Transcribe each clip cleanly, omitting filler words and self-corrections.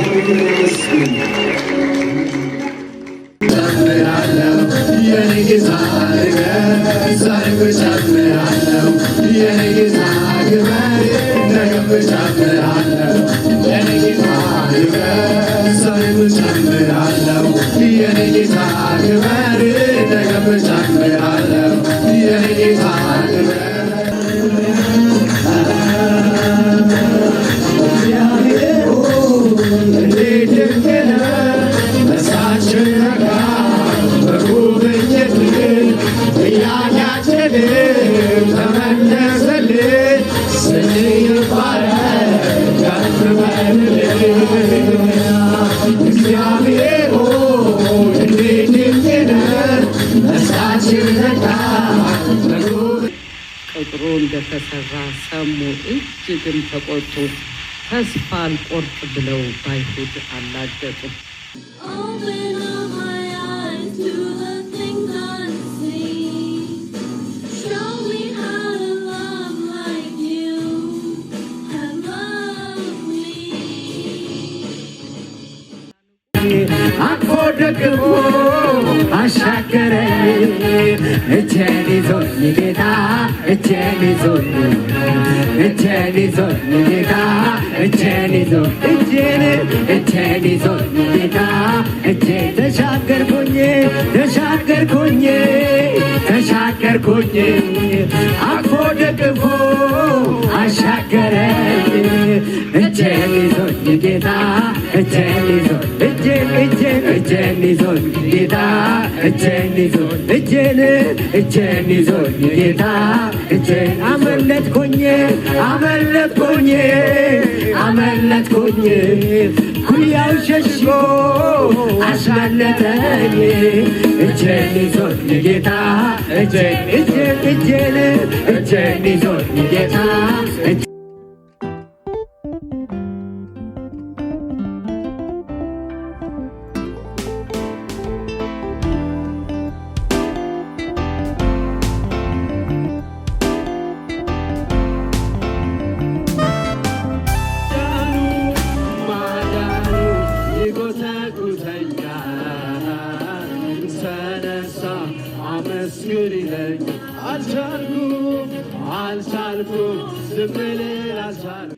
እግዚአብሔርን አመስግኑ። ጨምራለሁ የኔ ጌታ ክበር፣ ዛሬም እጨምራለሁ የኔ ጌታ ክበር፣ ነገም እጨምራለሁ የኔ ጌታ ክበር፣ ዛሬም እጨምራለሁ የኔ ጌታ ክበር፣ ነገም እጨምራለሁ የኔ ጌታ ክበር። እግዚአብሔር እንዴት ድንቅ ነህ! ነፍሳችን ረካ በጉብኝት፣ ጥያቄያችንን ተመለሰልን። ስምህ ይባረክ ከፍ በልልን። እግዚአብሔር ሆይ እንዴት ድንቅ ነህ! ነፍሳችን ረካ በጉብኝት ቅጥሩ እንደተሰራ ሰሙ፣ እጅግም ተቆጡ። ተስፋ አልቆርጥ ብለው በአይሁድ አላገጡ። Open up my eyes to the things unseen. Show me how to love like you have loved me. አቅፎ ደግፎ አሻገረኝ፣ እጄን ይዞኝ ጌታ፣ እጄን ይዞኝ፣ እጄን ይዞኝ ጌታ፣ እጄን ይዞ እጄን፣ እጄን ይዞኝ ጌታ፣ እጄን ተሻገርኩኝ፣ ተሻገርኩኝ፣ ተሻገርኩኝ፣ አቅፎ ደግፎ አሻገረኝ፣ እጄን ይዞኝ ጌታ፣ እጄን ይዞ እጄን፣ እጄን፣ እጄን ይዞኝ ጌታ፣ እጄን ይዞ እጄን፣ እጄን ይዞኝ ጌታ፣ እጄን አመለጥኩኝ፣ አመለጥኩኝ፣ አመለጥኩኝ፣ ኩያው ሸሽጎ አስመለጠኝ፣ እጄን ይዞኝ ጌታ፣ እጄን፣ እጄን፣ እጄን፣ እጄን ይዞኝ ጌታ። ማዳኑ ይጎተጉተኛል፣ ተነሳ አመስግን ይለኝ፣ አልቻልኩም፣ አልቻልኩም፣ ዝም ልል አልቻልኩም።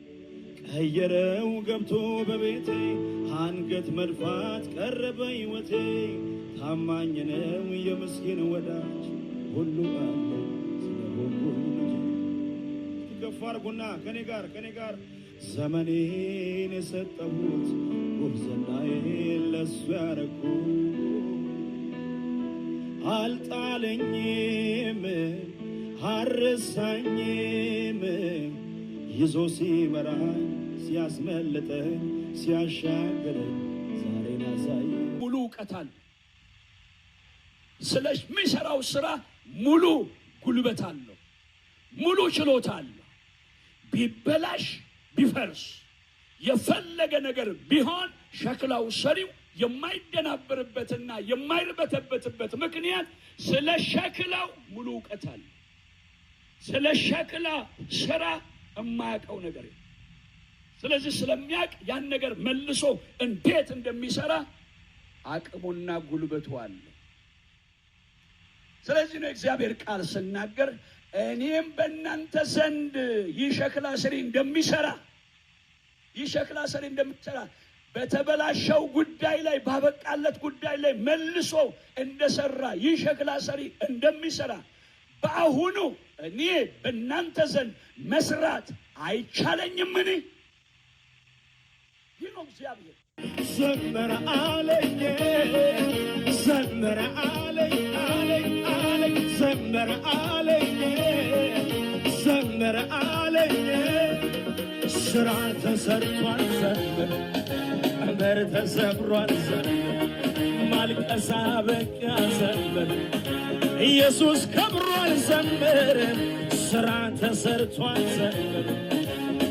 ቀየረው ገብቶ በቤቴ፣ አንገት መድፋት ቀረ በሕይወቴ። ታማኝ ነው የምስኪን ወዳጅ፣ ሁሉ አለ ስለሆንኩኝ ልጅ። እስኪ ከፍ አድርጉና ከኔ ጋር፣ ከኔ ጋር፣ ዘመኔን የሰጠሁት፣ ጉብዝናዬን ለሱ ያረኩ፣ አልጣለኝም፣ አረሳኝም፣ ይዞ ሲመራኝ፣ ሲያስመልጠኝ፣ ሲያሻግረኝ ዛሬን አሳየ። ሙሉ እውቀት አለው። ስለሚሰራው ስራ ሙሉ ጉልበት አለው፣ ሙሉ ችሎታ አለው። ቢበላሽ፣ ቢፈርስ፣ የፈለገ ነገር ቢሆን ሸክላው ሰሪው የማይደናበርበትና የማይርበተበትበት ምክንያት ስለ ሸክላው ሙሉ እውቀት አለው። ስለ ሸክላ ስራ የማያውቀው ነገር የለም። ስለዚህ ስለሚያውቅ ያን ነገር መልሶ እንዴት እንደሚሰራ አቅሙና ጉልበቱ አለ። ስለዚህ ነው እግዚአብሔር ቃል ስናገር እኔም በእናንተ ዘንድ ይህ ሸክላ ሰሪ እንደሚሰራ፣ ይህ ሸክላ ሰሪ እንደሚሰራ፣ በተበላሸው ጉዳይ ላይ፣ ባበቃለት ጉዳይ ላይ መልሶ እንደሰራ፣ ይህ ሸክላ ሰሪ እንደሚሰራ በአሁኑ እኔ በእናንተ ዘንድ መስራት አይቻለኝምን? ይህ ነው እግዚአብሔር። ዘመረ አለኝ፣ ዘመረ አለኝ፣ አለኝ፣ አለኝ፣ ዘመረ አለኝ፣ ዘመረ አለኝ። ስራ ተሰርቷል ዘምር፣ ቀንበር ተሰብሯል ዘምር፣ ማልቀስ አበቃ ዘምር፣ ኢየሱስ ከብሯል ዘምር፣ ስራ ተሰርቷል ዘምር፣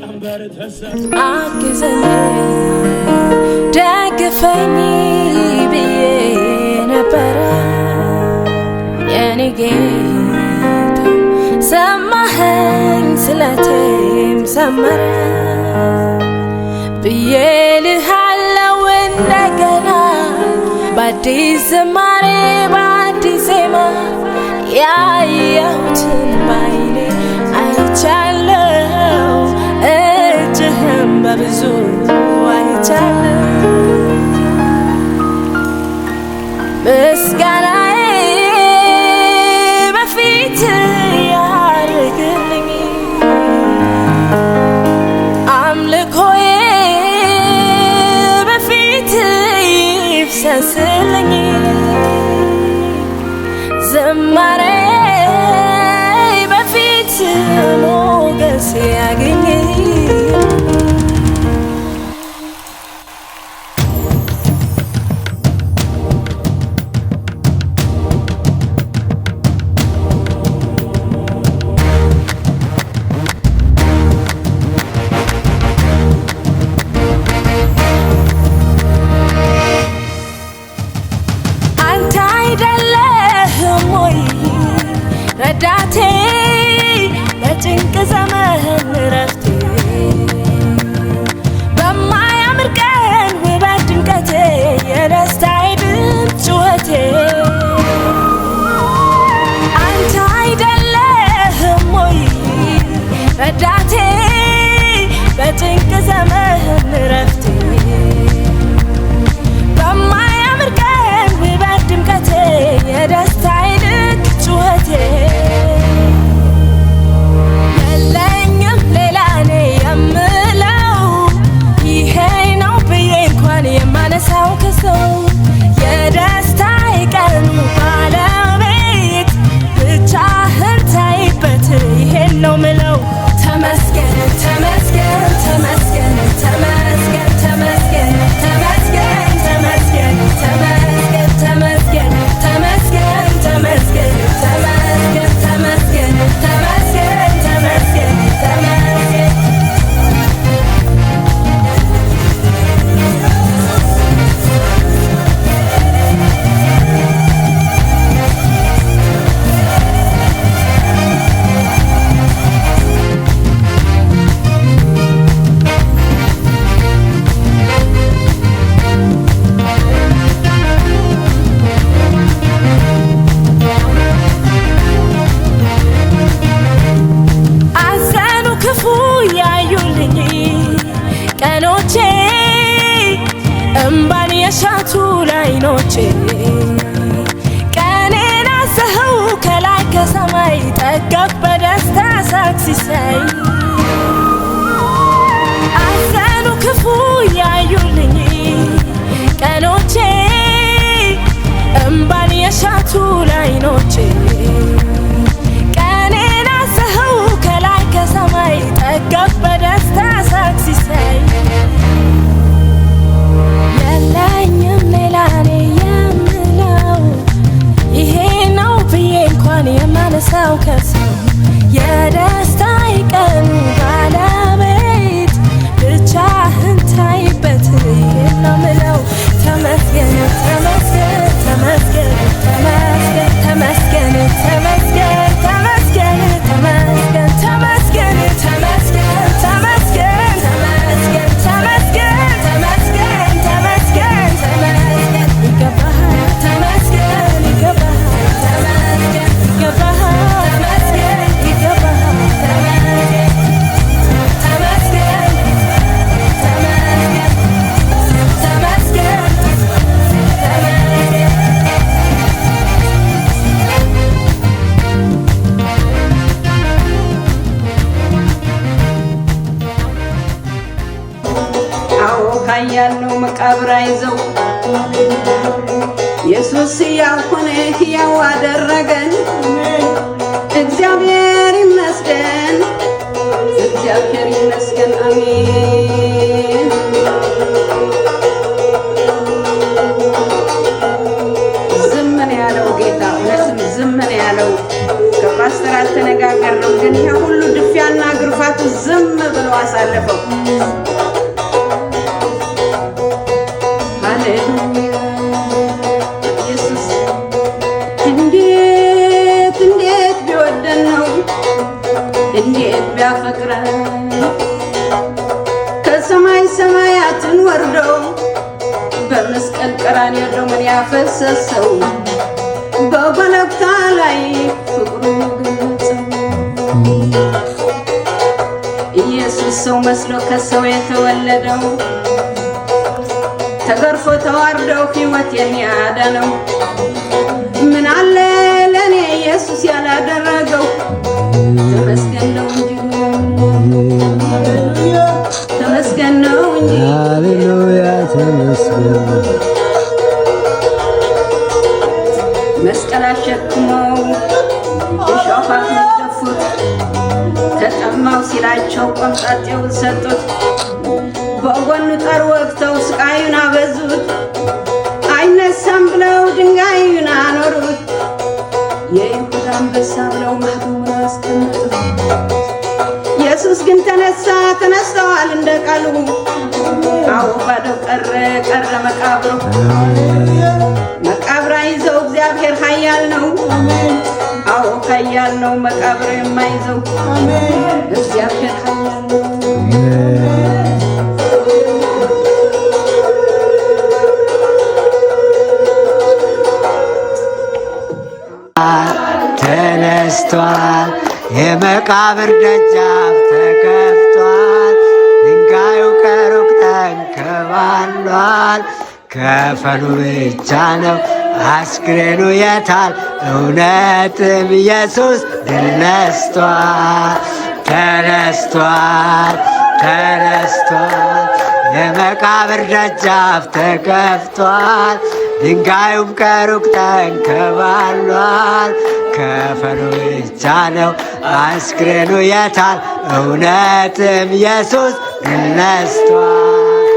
ቀንበር ተሰብሯል። አግዘኝ፣ ደግፈኝ ብዬ ነበረ፣ የኔ ጌታ ሰማኸኝ፣ ስለቴም ሰመረ ብዬ ልሃለው። በአዲስ ዝማሬ በአዲስ ዜማ ያየሁትን ባይኔ አይቻለው፣ እጅህም በብዙ አይቻለው። ምስጋናዬ በፊት ያርግልኝ፣ አምልኮዬ በፊት ይፍሰስልኝ፣ ዝማሬ በፊት ሞገስ ያግኝ። አንተ አይደለህም ወይ ረዳቴ፣ በጭንቅ ዘመን ረፍቴ፣ በማያምር ቀን ውበት ድምቀቴ፣ የደስታዬ ድምፅ ጩኸቴ። አንተ አይደለህም ወይ ረዳቴ፣ በጭንቅ ዘመን ረፍቴ፣ በማያምር ቀን ውበት ድምቀቴ፣ የደስታዬ ልክ ጩኸቴ። የለኝም ሌላ እኔ የምለው፣ ይሄ ነው ብዬ እንኳን የማነሳው ከሰው። የደስታዬ ቀኑ ባለቤት ብቻህን ታይበት፣ ይሄን ነው ምለው። ተመስገን ተመስገን ተመስገን ተመስገን ተመስገን ተመስገን ተመስገን ተመስገን ተመስገን ተመስገን ተመስገን ተመስገን ተመስገን ተመስገን ተመስገን። አዘኑ ክፉ ያዩልኝ ቀኖቼ፣ እምባን የሻቱ ላይኖቼ፣ ቀኔን አዘኸው ከላይ ከሰማይ፣ ጠገብ በደስታ ሳቅ ሲሳይ። አዘኑ ክፉ ያዩልኝ ቀኖቼ፣ እምባን የሻቱ ላይኖቼ፣ ቀኔን አዘኸው ከላይ ከሰማይ፣ ጠገብ በደስታ ሳቅ ሲሳይ። የለኝም ሌላ እኔ የምለው፣ ይሄ ነው ብዬ እንኳን የማነሳው ከሰው። የደስታዬ ቀኑ ባለቤት ብቻህን ታይበት፣ ይሄን ነው ምለው። ተመስገን ተመስገን ተመስገን ተመስገን ተመስገን ተመስገን ተመስገን ተመስገን ተመስገን ተመስገን ተመስገን ተመስገን ተመስገን ተመስገን ተመስገን። ይገባሃል ተመስገን፣ ይገባሃል ተመስገን፣ ይገባሃል ተመስገን፣ ይገባሃል ተመስገን ተመስገን ተመስገን ተመስገን ተመስገን። አዎ ኃያል ነው፣ መቃብር አይዘው። ኢየሱስ ሕያው ሆነ፣ ሕያው አደረገን። እግዚአብሔር ይመስገን፣ እግዚአብሔር ይመስገን። አሜን። ዝም ነው ያለው ጌታ፣ እውነትም ዝም ነው ያለው። ከፓስተር አልተነጋገርንም፣ ግን ይሄ ሁሉ ድፊያና ግርፋቱ ዝም ብሎ አሳለፈው። ሃሌሉያ ኢየሱስ እንዴት እንዴት ቢወደን ነው፣ እንዴት ቢያፈቅረን፣ ከሰማይ ሰማያትን ወርዶ በመስቀል ቀራንዮ ደሙን ያፈሰሰው በጎልጎታ ላይ ፍቅሩን የገለጸው ኢየሱስ ሰው መስሎ ከሰው የተወለደው ተገርፎ ተዋርደው ሕይወቴን ያዳነው ምን አለ ለእኔ ኢየሱስ ያላደረገው? ተመስገን ነው እንጂ፣ ተመስገን ነው እንጂ። ሃሌሉያ ተመስገን። መስቀል አሸክመው የሾህ አክሊል ደፉት። ተጠማው ሲላቸው ቆምጣጤውን ሰጡት። በጎኑ ጦር ወግተው ስቃዩን አበዙት። አይነሳም ብለው ድንጋዩን አኖሩት። የይሁዳ አንበሳ ብለው ማኅተሙን አስቀመጡት። ኢየሱስ ግን ተነሳ፣ ተነስተዋል እንደ ቃሉ። አዎ ባዶ ቀረ፣ ቀረ መቃብሩ። መቃብር አይዘው እግዚአብሔር ኃያል ነው። አዎ ኃያል ነው፣ መቃብር የማይዘው እግዚአብሔር ኃያል ነው። ተነስቷል። የመቃብር ደጃፍ ተከፍቷል። ድንጋዩ ከሩቅ ተንከባሏል። ከፈኑ ብቻ ነው አስክሬኑ የታል? እውነትም ኢየሱስ ድል ነስቷል። ተነስቷል፣ ተነስቷል። የመቃብር ደጃፍ ተከፍቷል። ድንጋዩም ከሩቅ ተንከባሏል። ከፈኑ ብቻ ነው አስክሬኑ የታል? እውነትም ኢየሱስ ድል ነስቷል።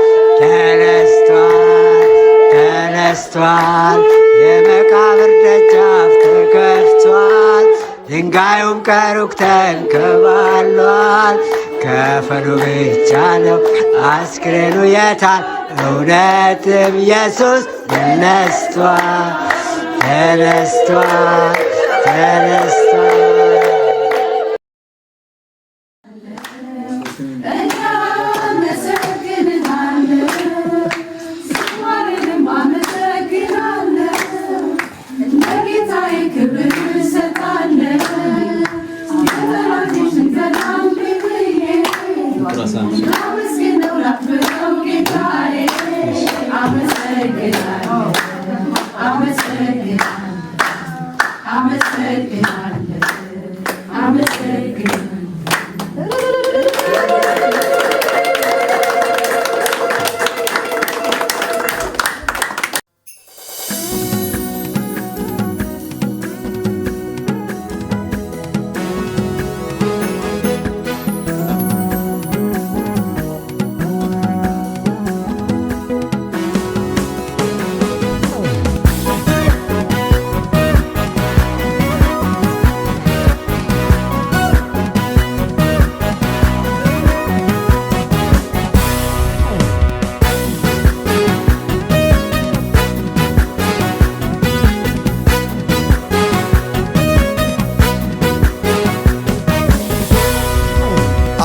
ተነስቷል፣ ተነስቷል። የመቃብር ደጃፍ ተከፍቷል። ድንጋዩም ከሩቅ ተንከባሏል። ከፈኑ ብቻ ነው አስክሬኑ የታል? እውነትም ኢየሱስ ድል ነስቷል። ተነስቷል፣ ተነስቷል።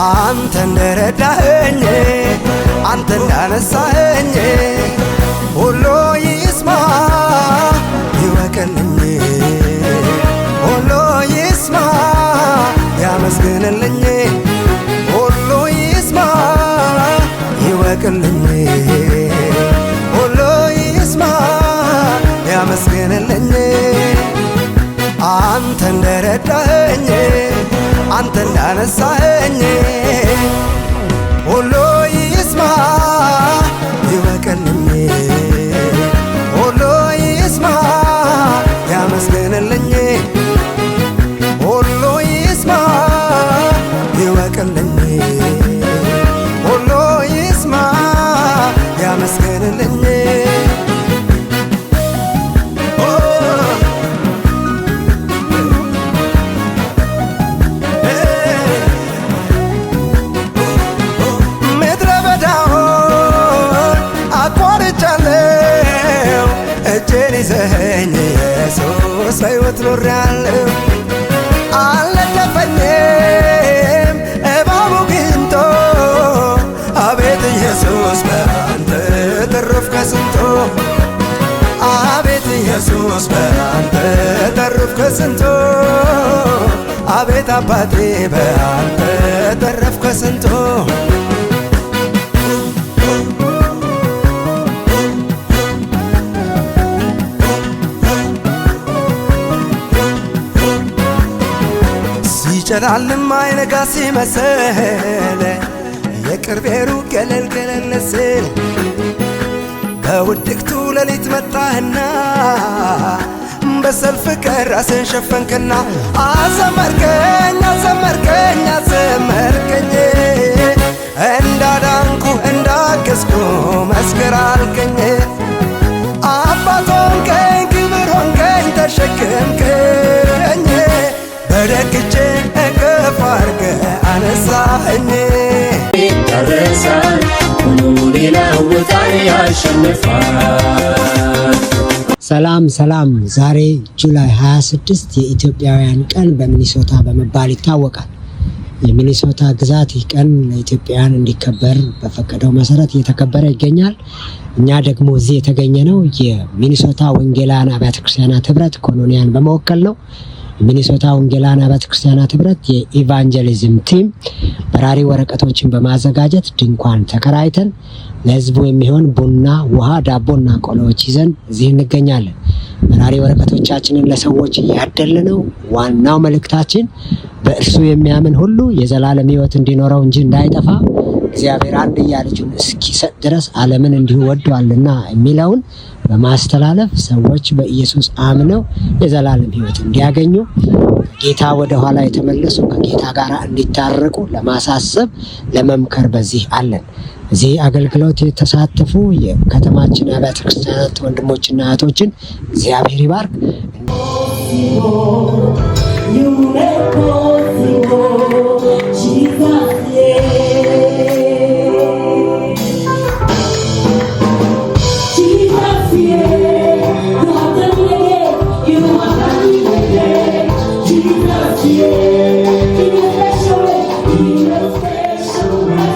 አንተ እንደረዳኸኝ፣ አንተ እንዳነሳኸኝ ሁሉ ይስማ ይወቅልኝ፣ ሁሉ ይስማ ያመስግንልኝ፣ ሁሉ ይስማ ይወቅልኝ፣ ሁሉ ይስማ ያመስግንልኝ። አንተ እንደረዳኸኝ፣ አንተ እንዳነሳኸኝ ሁሉ ይስማ ይወቅልኝ፣ ሁሉ ይስማ ያመስግንልኝ፣ ሁሉ ይስማ ይወቅልኝ፣ ሁሉ ይስማ ያመስግንልኝ። ምድረ በዳውን አቋርጫለሁ፣ እጄን ይዘኸኝ ኢየሱስ በሕይወት ኖሬአለሁ። አልነደፈኝም እባቡ ግንቶ፣ አቤት ኢየሱስ በአንተ ተረፍኩ ከስንቱ። ኢየሱስ በአንተ ተረፍኩ ከስንቱ፣ አቤት አባቴ በአንተ ተረፍኩ ከስንቱ። ሲጨላልም አይነጋ ሲመስል፣ የቅርቤ ሩቅ ገለል ገለል ሲል፣ በውድቅቱ ሌሊት መጣህና በሰልፍ ቀን ራስን ሸፈንክና አዘመርከኝ፣ አዘመርከኝ፣ አዘመርከኝ፣ እንዳዳንኩ እንዳገዝኩ መስክር አልከኝ። አባት ሆንከኝ፣ ክብር ሆንከኝ፣ ተሸክምከኝ፣ በደግ እጅ እቅፍ አድርገህ አነሳኸኝ። ይታረሳል፣ ሁሉን ይለውጣል፣ ያሸንፋል። ሰላም ሰላም። ዛሬ July 26 የኢትዮጵያውያን ቀን በሚኒሶታ በመባል ይታወቃል። የሚኒሶታ ግዛት ይህ ቀን ለኢትዮጵያውያን እንዲከበር በፈቀደው መሰረት እየተከበረ ይገኛል። እኛ ደግሞ እዚህ የተገኘነው የሚኒሶታ ወንጌላውያን አብያተ ክርስቲያናት ህብረት ኮኖኒያን በመወከል ነው። የሚኒሶታ ወንጌላውያን አብያተ ክርስቲያናት ህብረት የ evangelism team በራሪ ወረቀቶችን በማዘጋጀት ድንኳን ተከራይተን ለህዝቡ የሚሆን ቡና፣ ውሃ፣ ዳቦና ቆሎዎች ይዘን እዚህ እንገኛለን። በራሪ ወረቀቶቻችንን ለሰዎች እያደልን ነው። ዋናው መልእክታችን በእርሱ የሚያምን ሁሉ የዘላለም ሕይወት እንዲኖረው እንጂ እንዳይጠፋ እግዚአብሔር አንድያ ልጁን እስኪሰጥ ድረስ ዓለምን እንዲሁ ወዷልና የሚለውን በማስተላለፍ ሰዎች በኢየሱስ አምነው የዘላለም ሕይወት እንዲያገኙ፣ ከጌታ ወደ ኋላ የተመለሱ ከጌታ ጋር እንዲታረቁ ለማሳሰብ፣ ለመምከር በዚህ አለን። እዚህ አገልግሎት የተሳተፉ የከተማችን አብያተ ክርስቲያናት ወንድሞችና እህቶችን እግዚአብሔር ይባርክ። You make possible, Jesus, yeah. Jesus, yeah. You have done it again. You have done it again. Jesus, yeah. In a special way, in a special way.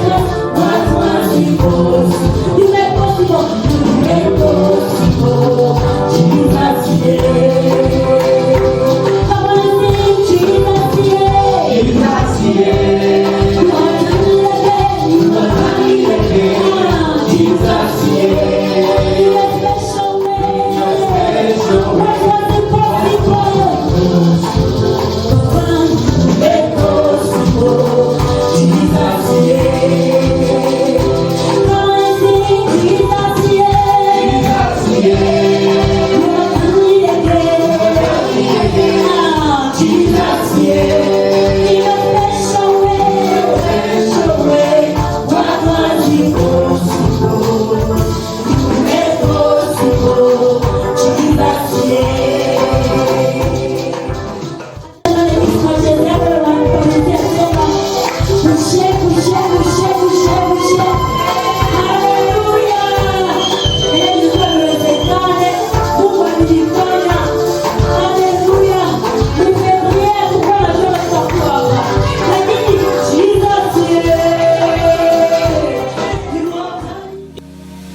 What was impossible, you make possible. You make possible. Jesus, yeah. I wanna sing Jesus, yeah. Jesus, yeah. You have done it again. You have done it again. Jesus, yeah. In a special way. What was impossible, make possible. Jesus, yeah. Come on and sing Jesus, yeah. Jesus, yeah. You have done it again. Ah, Jesus, yeah. In a special way, special way. What was impossible, you made possible. Jesus, yeah. Haleluya! Ilikuwa iwezekane, Mungu alifanya. Haleluya! Ni tulikuwa najua tutakuwa hapa. Lakini Jesus, yeah. You are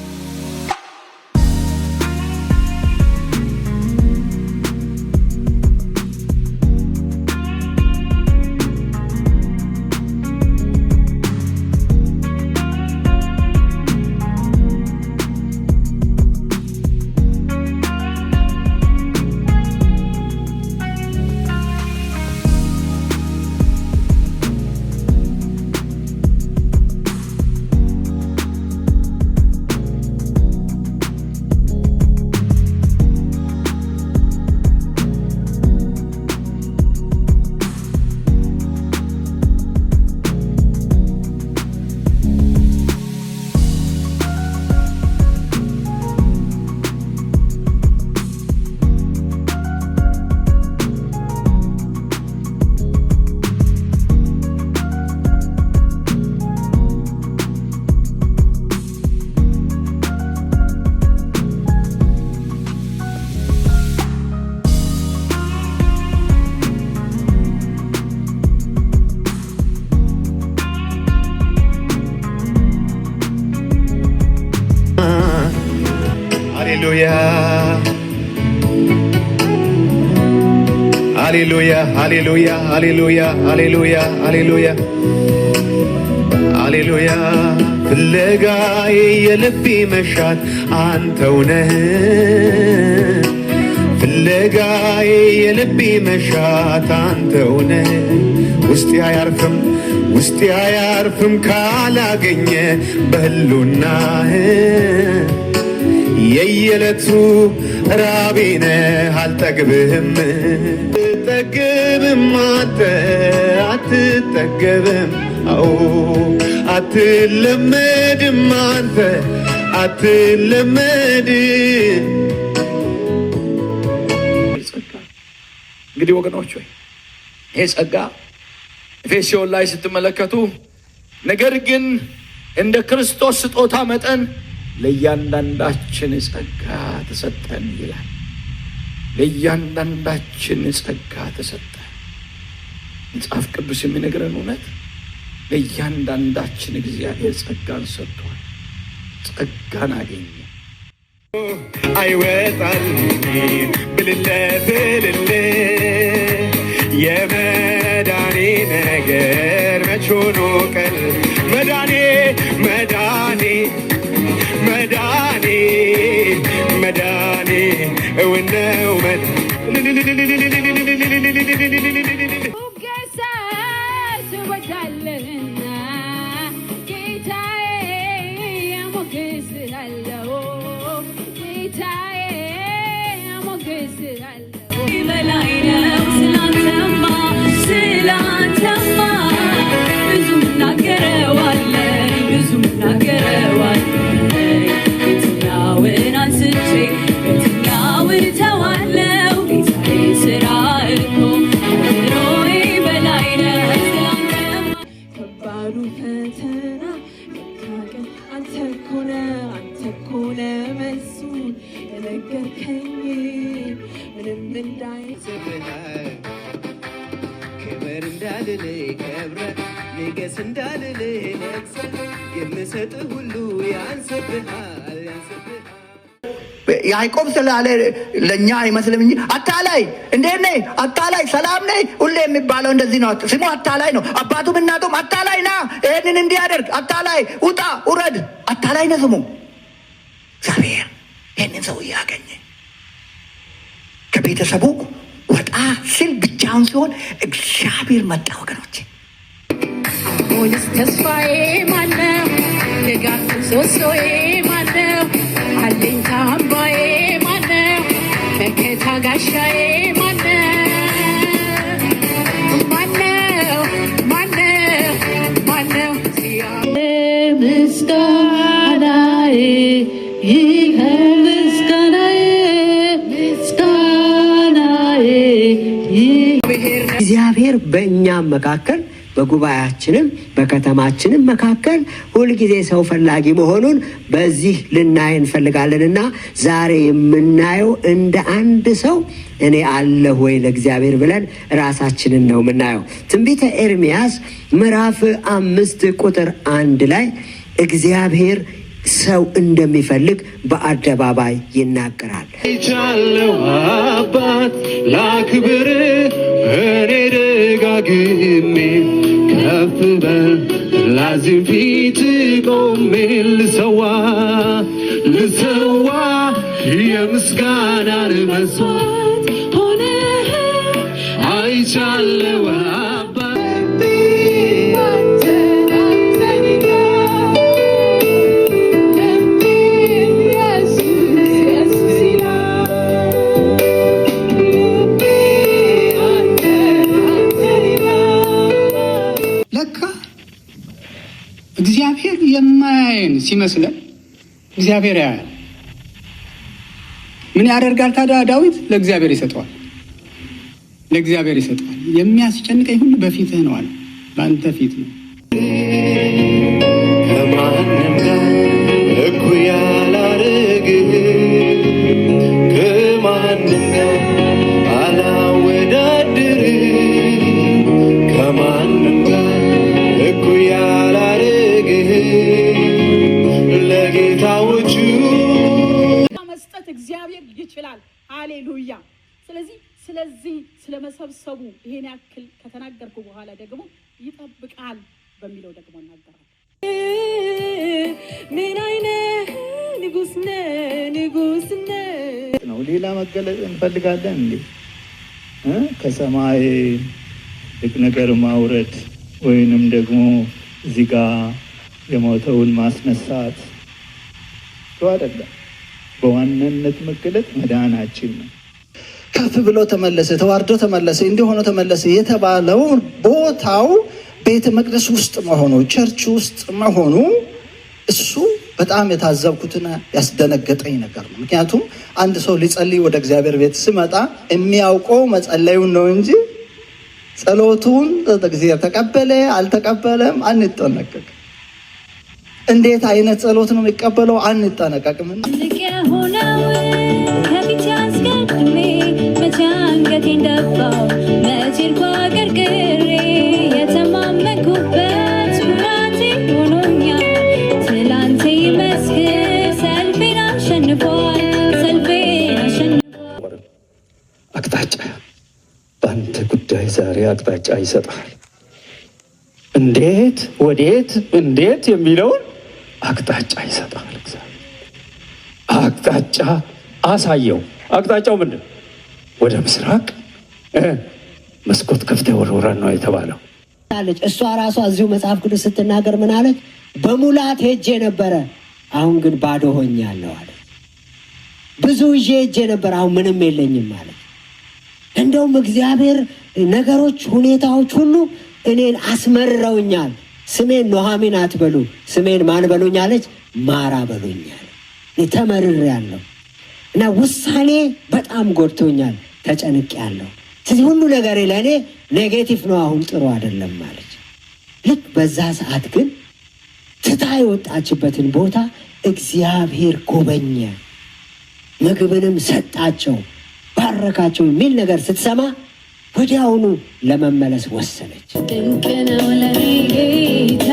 ሃሌሉያ። ሃሌሉያ ሃሌሉያ ሃሌሉያ ሃሌሉያ ሃሌሉያ ሃሌሉያ። ፍለጋዬ የልቤ መሻት አንተው ነህ፣ ፍለጋዬ የልቤ መሻት አንተው ነህ። ውስጤ አያርፍም፣ ውስጤ አያርፍም ካላገኘ በህሉናህ። የየዕለቱ ራቤ ነህ፣ አልጠግብህም፣ አትጠግብም፣ አንተ አትጠገብም፣ አዎ አትለመድም፣ አንተ አትለመድም። ጸጋ እንግዲህ ወገኖች ሆይ፣ ይሄ ጸጋ ኤፌሶን ላይ ስትመለከቱ ነገር ግን እንደ ክርስቶስ ስጦታ መጠን ለእያንዳንዳችን ጸጋ ተሰጠን ይላል። ለእያንዳንዳችን ጸጋ ተሰጠን። መጽሐፍ ቅዱስ የሚነግረን እውነት ለእያንዳንዳችን እግዚአብሔር ጸጋን ሰጥቷል። ጸጋን አገኘ። አይወጣል ብልለ ብልል፣ የመዳኔ ነገር መች ሆኖ ቀል፣ መዳኔ መዳኔ መዳኔ መዳኔ እውን ነው። ሙገሳ ትወዳለህና ጌታዬ አሞግስሃለሁ፣ ጌታዬ አሞግስሃለሁ። በላይ ነው ስላንተማ፣ ስላንተማ ብዙ እናገረዋለን፣ ብዙ እናገረዋለን። የትኛውን አንስቼ የትኛውን እተዋለሁ? ጌታዬ ስራ እኮ ከአእምሮዬ በላይ ነው ስላንተማ። ከባዱ ፈተና ለካ ግን አንተ እኮ ነህ፣ አንተ እኮ ነህ መልሱን የነገርከኝ ምንም እንዳይ ክብር እንዳልል ከብረ፣ ንገስ እንዳልል ነግሰ፣ የምሰጥህ ሁሉ ያንስብሃል፣ ያንስብሃል። ያዕቆብ ስላለ ለእኛ አይመስልም እንጂ አታላይ እንዴት ነህ? አታላይ ሰላም ነህ? ሁሌ የሚባለው እንደዚህ ነው። ስሙ አታላይ ነው። አባቱም እናቱም አታላይ ና ይህንን እንዲያደርግ፣ አታላይ ውጣ ውረድ፣ አታላይ ነው ስሙ። እግዚአብሔር ይህንን ሰውዬ አገኘ። ከቤተሰቡ ወጣ ሲል ብቻውን ሲሆን እግዚአብሔር መጣ። ወገኖች። አሁንስ ተስፋዬ ማነው? ድጋፍ ምሰሶዬ ማነው? አለኝታ አምባዬ ማነው? መከታ ጋሻዬ ማነው? ማነው? ማነው? ማነው? ምስጋናዬ ይኸው፣ ምስጋናዬ፣ ምስጋናዬ። እግዚአብሔር በእኛም መካከል፣ በጉባኤያችንም በከተማችንም መካከል ሁልጊዜ ሰው ፈላጊ መሆኑን በዚህ ልናይ እንፈልጋለንና ዛሬ የምናየው እንደ አንድ ሰው እኔ አለሁ ወይ ለእግዚአብሔር ብለን ራሳችንን ነው የምናየው። ትንቢተ ኤርምያስ ምዕራፍ 5 ቁጥር 1 ላይ እግዚአብሔር ሰው እንደሚፈልግ በአደባባይ ይናገራል። ይቻለው አባት ላክብር እኔ ደጋግሜ፣ ከፍ በል ላዚም ፊት ቆሜ ልሰዋ፣ ልሰዋ የምስጋናን መስዋዕት ሆነ አይቻለው አባት። ለካ እግዚአብሔር የማያየን ሲመስለን እግዚአብሔር ያያል። ምን ያደርጋል ታዲያ? ዳዊት ለእግዚአብሔር ይሰጠዋል፣ ለእግዚአብሔር ይሰጠዋል። የሚያስጨንቀኝ ሁሉ በፊትህ ነው አለ፣ በአንተ ፊት ነው። ከማንም ጋር እኩያ አላረግህ፣ ከማንም ጋር አላወዳድር፣ ከማንም ጋር እኩያ አላረግህ ለጌታዎቹ። መስጠት እግዚአብሔር ይችላል። ሃሌሉያ። ስለዚህ ስለዚህ ስለ መሰብሰቡ ይሄን ያክል ከተናገርኩ በኋላ ደግሞ ይጠብቃል በሚለው ደግሞ እናገራለሁ። ምን አይነት ንጉስ ነህ? ንጉስ ነህ። ነው። ሌላ መገለጥ እንፈልጋለን እንዴ? ከሰማይ ትልቅ ነገር ማውረድ ወይንም ደግሞ እዚህ ጋ የሞተውን ማስነሳት እሱ አይደለም። በዋናነት መገለጥ መዳናችን ነው። ከፍ ብሎ ተመለሰ፣ ተዋርዶ ተመለሰ፣ እንዲህ ሆኖ ተመለሰ የተባለው ቦታው ቤተ መቅደስ ውስጥ መሆኑ፣ church ውስጥ መሆኑ እሱ በጣም የታዘብኩትና ያስደነገጠኝ ነገር ነው። ምክንያቱም አንድ ሰው ሊጸልይ ወደ እግዚአብሔር ቤት ሲመጣ የሚያውቀው መጸለዩን ነው እንጂ ጸሎቱን እግዚአብሔር ተቀበለ አልተቀበለም አንጠነቀቅም። እንዴት አይነት ጸሎት ነው የሚቀበለው አንጠነቀቅም። ትልቅ የሆነው ከፊት አስቀድሜ መቼ አንገቴን ደፋው፣ መቼ እርኳ ቀርቅሬ፣ የተማመንኩበት ኩራቴ ሆኖኛል። ትላንቴ ይመስክር፣ ሰልፌን አሸንፏል፣ ሰልፌን አሸንፏል። አቅጣጫ በአንተ ጉዳይ ዛሬ አቅጣጫ ይሰጣል። እንዴት፣ ወዴት፣ እንዴት የሚለውን አቅጣጫ ይሰጣል። እግዚአብሔር አቅጣጫ አሳየው። አቅጣጫው ምንድን? ወደ ምስራቅ መስኮት ከፍተህ ወርውረን ነው የተባለው። አለች። እሷ ራሷ እዚሁ መጽሐፍ ቅዱስ ስትናገር ምን አለች? በሙላት ሄጄ ነበረ፣ አሁን ግን ባዶ ሆኛለሁ አለች። ብዙ ይዤ ሄጄ ነበር፣ አሁን ምንም የለኝም አለች። እንደውም እግዚአብሔር ነገሮች፣ ሁኔታዎች ሁሉ እኔን አስመርረውኛል። ስሜን ኑኃሚን አትበሉ፣ ስሜን ማን በሉኝ አለች? ማራ በሉኛል። ተመርሬያለሁ እና ውሳኔ በጣም ጎድቶኛል፣ ተጨንቄያለሁ። ስለዚህ ሁሉ ነገሬ ለእኔ negative ነው፣ አሁን ጥሩ አይደለም አለች። ልክ በዛ ሰዓት ግን ትታ የወጣችበትን ቦታ እግዚአብሔር ጎበኘ፣ ምግብንም ሰጣቸው፣ ባረካቸው የሚል ነገር ስትሰማ ወዲያውኑ ለመመለስ ወሰነች። ድንቅ ነው ለኔ ጌታ፣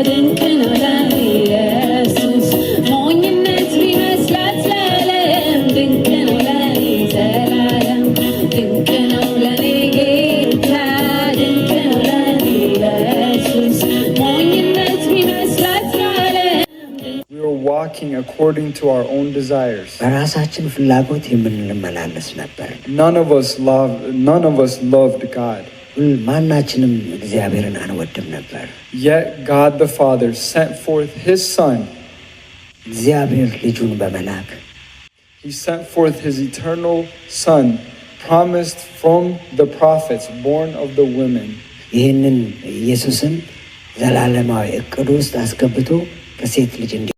ድንቅ ነው ለኔ ኢየሱስ፣ ሞኝነት ቢመስላት ለዓለም፣ ድንቅ ነው ለኔ ዘላለም። ድንቅ ነው ለኔ ጌታ፣ ድንቅ ነው ለኔ ኢየሱስ፣ ሞኝነት ቢመስላት ለዓለም። We were walking according to our own desires. በራሳችን ፍላጎት የምንመላለስ ነበር። None of us loved God. ማናችንም እግዚአብሔርን አንወድም ነበር። Yet God the Father sent forth his Son. እግዚአብሔር ልጁን በመላክ He sent forth his eternal Son, promised from the prophets, born of the women. ይህንን ኢየሱስን ዘላለማዊ እቅዱ ውስጥ አስገብቶ ከሴት ልጅ እንዲ